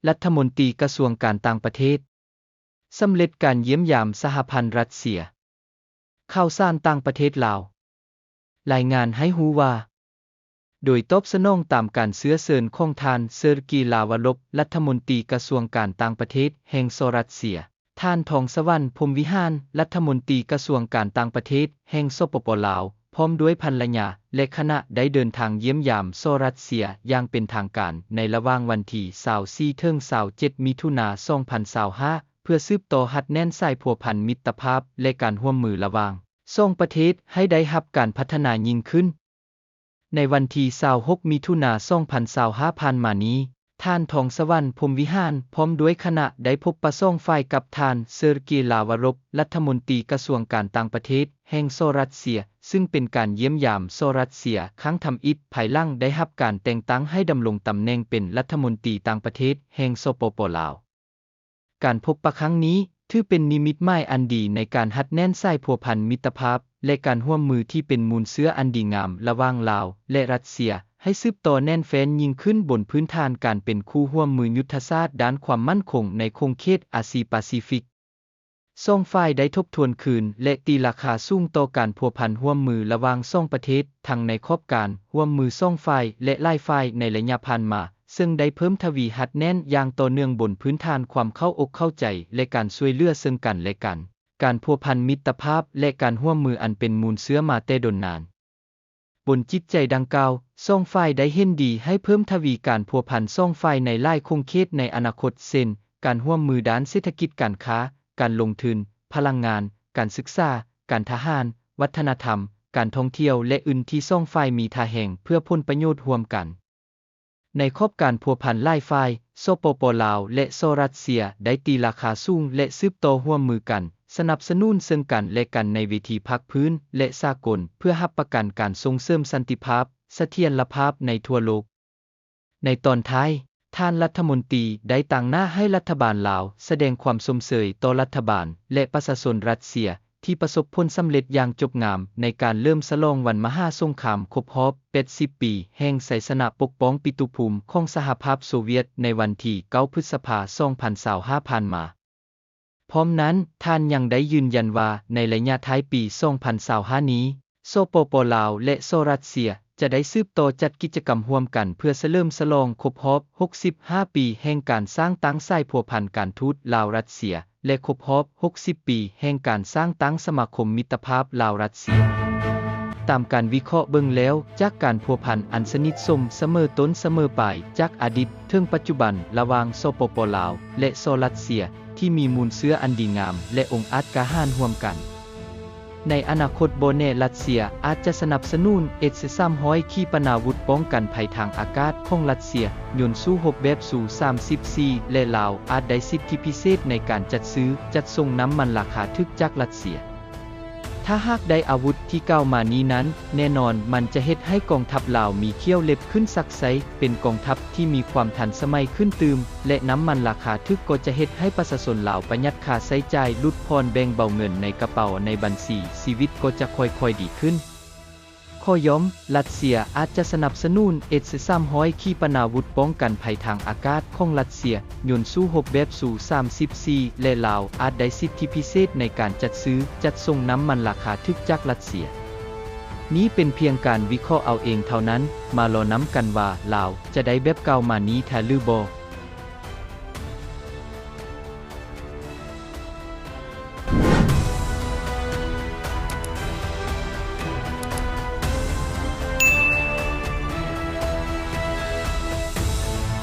ລັດຖະມົນຕີກະຊວງການຕ່າງປະເທດ ສຳເລັດການຢ້ຽມຢາມສະຫະພັນຣັດເຊຍ. ຂ່າວສານຕ່າງປະເທດລາວ ລາຍງານໃຫ້ຮູ້ວ່າ ໂດຍຕອບສະໜອງຕາມການເຊື້ອເຊີນຂອງທ່ານ ເຊີກີ ລາວາຣອບ ລັດຖະມົນຕີກະຊວງການຕ່າງປະເທດແຫ່ງສະຫະລັດເຊຍ, ທ່ານ ທອງສະຫວັນ ພົມວິຫານ ລັດຖະມົນຕີກະຊວງການຕ່າງປະເທດແຫ່ງ ສປປ ລາວ ພ້ອມດ້ວຍພັນລະຍາ ແລະ ຄະນະ ໄດ້ເດີນທາງຢ້ຽມຢາມສະຫະລັດເຊຍຢ່າງເປັນທາງການ ໃນລະຫວ່າງວັນທີຊາວສີ່ ເຖິງ ຊາວເຈັດ ມິຖຸນາ ສອງພັນຊາວຫ້າ ເພື່ອສືບຕໍ່ຮັດແໜ້ນສາຍພົວພັນມິດຕະພາບ ແລະ ການຮ່ວມມືລະຫວ່າງສອງປະເທດໃຫ້ໄດ້ຮັບການພັດທະນາຍິ່ງຂຶ້ນ. ໃນວັນທີຊາວຫົກ ມິຖຸນາ ສອງພັນຊາວຫ້າ ຜ່ານມານີ້, ທ່ານ ທອງສະຫວັນ ພົມວິຫານ ພ້ອມດ້ວຍຄະນະ ໄດ້ພົບປະສອງຝ່າຍກັບທ່ານ ເຊີກີ ລາວາຣອບ ລັດຖະມົນຕີກະຊວງການຕ່າງປະເທດແຫ່ງສະຫະລັດເຊຍ, ຊຶ່ງເປັນການຢ້ຽມຢາມສະຫະລັດເຊຍຄັ້ງທຳອິດ ພາຍຫຼັງໄດ້ຮັບການແຕ່ງຕັ້ງໃຫ້ດຳລົງຕຳແໜ່ງເປັນລັດຖະມົນຕີຕ່າງປະເທດແຫ່ງ ສປປ ລາວ. ການພົບປະຄັ້ງນີ້ ຖືເປັນນິມິດໝາຍອັນດີໃນການຮັດແໜ້ນສາຍພົວພັນມິດຕະພາບ ແລະ ການຮ່ວມມືທີ່ເປັນມູນເຊື້ອອັນດີງາມລະຫວ່າງລາວ ແລະ ຣັດເຊຍ ໃຫ້ສືບຕໍ່ແໜ້ນແຟ້ນຍິ່ງຂຶ້ນບົນພື້ນຖານການເປັນຄູ່ຮ່ວມມືຍຸດທະສາດດ້ານຄວາມໝັ້ນຄົງໃນຂົງເຂດອາຊີປາຊີຟິກ. ສອງຝ່າຍໄດ້ທົບທວນຄືນ ແລະ ຕີລາຄາສູງຕໍ່ການພົວພັນຮ່ວມມືລະຫວ່າງສອງປະເທດ, ທັງໃນຂອບການຮ່ວມມືສອງຝ່າຍ ແລະ ຫຼາຍຝ່າຍໃນໄລຍະຜ່ານມາ, ເຊິ່ງໄດ້ເພີ່ມທະວີຮັດແໜ້ນຢ່າງຕໍ່ເນື່ອງບົນພື້ນຖານຄວາມເຂົ້າອົກເຂົ້າໃຈ ແລະ ການຊ່ວຍເຫຼືອເຊິ່ງກັນ ແລະ ກັນ. ການພົວພັນມິດຕະພາບ ແລະ ການຮ່ວມມືອັນເປັນມູນເຊື້ອມາແຕ່ດົນນານ. ບົນຈິດໃຈດັ່ງກ່າວ, ສອງຝ່າຍໄດ້ເຫັນດີໃຫ້ເພີ່ມທະວີການພົວພັນສອງຝ່າຍໃນຫຼາຍຂົງເຂດໃນອະນາຄົດ ເຊັ່ນ ການຮ່ວມມືດ້ານເສດຖະກິດ, ການຄ້າ, ການລົງທຶນ, ພະລັງງານ, ການສຶກສາ, ການທະຫານ, ວັດທະນະທຳ, ການທ່ອງທ່ຽວ ແລະ ອື່ນ ທີ່ສອງຝ່າຍມີທ່າແຮງເພື່ອຜົນປະໂຫຍດຮ່ວມກັນ. ໃນຂອບການພົວພັນຫຼາຍຝ່າຍ, ສປປ ລາວ ແລະ ສະຫະລັດເຊຍ ໄດ້ຕີລາຄາສູງ ແລະ ສືບຕໍ່ຮ່ວມມືກັນ ສະໜັບສະໜູນເຊິ່ງກັນ ແລະ ກັນໃນເວທີພາກພື້ນ ແລະ ສາກົນ ເພື່ອຮັບປະກັນການສົ່ງເສີມສັນຕິພາບ, ສະຖຽນລະພາບໃນທົ່ວໂລກ. ໃນຕອນທ້າຍ, ທ່ານລັດຖະມົນຕີໄດ້ຕາງໜ້າໃຫ້ລັດຖະບານລາວສະແດງຄວາມຊົມເຊີຍຕໍ່ລັດຖະບານ ແລະ ປະຊາຊົນຣັດເຊຍ ທີ່ປະສົບຜົນສຳເລັດຢ່າງຈົບງາມໃນການເຫຼີມສະຫຼອງວັນມະຫາສົງຄາມຄົບຮອບແປດສິບປີແຫ່ງໄຊຊະນະປົກປ້ອງປິຕຸພູມຂອງສະຫະພາບໂຊວຽດໃນວັນທີເກົ້າ ພຶດສະພາ ສອງພັນຊາວຫ້າ ຜ່ານມາ. ພ້ອມນັ້ນ, ທ່ານຍັງໄດ້ຢືນຢັນວ່າ ໃນໄລຍະທ້າຍປີ ສອງພັນຊາວຫ້າ ນີ້, ສປປ ລາວ ແລະ ສະຫະລັດເຊຍ ຈະໄດ້ສືບຕໍ່ຈັດກິດຈະກຳຮ່ວມກັນເພື່ອສະເຫຼີມສະຫຼອງຄົບຮອບຫົກສິບຫ້າປີແຫ່ງການສ້າງຕັ້ງສາຍພົວພັນການທູດລາວ-ຣັດເຊຍ ແລະ ຄົບຮອບຫົກສິບປີແຫ່ງການສ້າງຕັ້ງສະມາຄົມມິດຕະພາບລາວ-ຣັດເຊຍ. ຕາມການວິເຄາະເບິ່ງແລ້ວ, ຈາກການພົວພັນອັນສະໜິດສົມສະເໝີຕົ້ນສະເໝີປາຍ ຈາກອະດີດເຖິງປັດຈຸບັນ ລະຫວ່າງ ສປປ ລາວ ແລະ ສະຫະລັດເຊຍ ທີ່ມີມູນເຊື້ອອັນດີງາມ ແລະ ອົງອາດກ້າຫານຮ່ວມກັນ. ໃນອະນາຄົດບໍ່ແນ່ ຣັດເຊຍອາດຈະສະໜັບສະໜູນ ເອສ ສາມຮ້ອຍ ຂີປະນາວຸດປ້ອງກັນໄພທາງອາກາດຂອງຣັດເຊຍ, ຍົນສູ້ຮົບແບບຊູ ສາມສິບສີ່ ແລະ ລາວອາດໄດ້ສິດທິພິເສດໃນການຈັດຊື້, ຈັດສົ່ງນ້ຳມັນລາຄາຖືກຈາກຣັດເຊຍ. ຖ້າຫາກໄດ້ອາວຸດທີ່ກ່າວມານີ້ນັ້ນ, ແນ່ນອນມັນຈະເຮັດໃຫ້ກອງທັບລາວມີຂ້ຽວເລັບຂຶ້ນສັກໄຊ, ເປັນກອງທັບທີ່ມີຄວາມທັນສະໄໝຂຶ້ນຕື່ມ ແລະ ນ້ຳມັນລາຄາຖືກກໍຈະເຮັດໃຫ້ປະຊາຊົນລາວປະຢັດຄ່າໃຊ້ຈ່າຍ, ຫຼຸດຜ່ອນແບ່ງເບົາເງິນໃນກະເປົາໃນບັນຊີ, ຊີວິດກໍຈະຄ່ອຍໆດີຂຶ້ນ. ຂໍ້ຢ່ອມ, ຣັດເຊຍອາດຈະສະໜັບສະໜູນ ເອສ ສາມຮ້ອຍ ຂີປະນາວຸດປ້ອງກັນໄພທາງອາກາດຂອງຣັດເຊຍ, ຍົນສູ້ຮົບແບບຊູ ສາມສິບສີ່ ແລະ ລາວອາດໄດ້ສິດທິພິເສດໃນການຈັດຊື້, ຈັດສົ່ງນ້ຳມັນລາຄາຖືກຈາກຣັດເຊຍ. ນີ້ເປັນພຽງການວິເຄາະເອົາເອງເທົ່ານັ້ນ, ມາລໍນຳກັນວ່າລາວຈະໄດ້ແບບກ່າວມານີ້ແທ້ຫຼືບໍ່?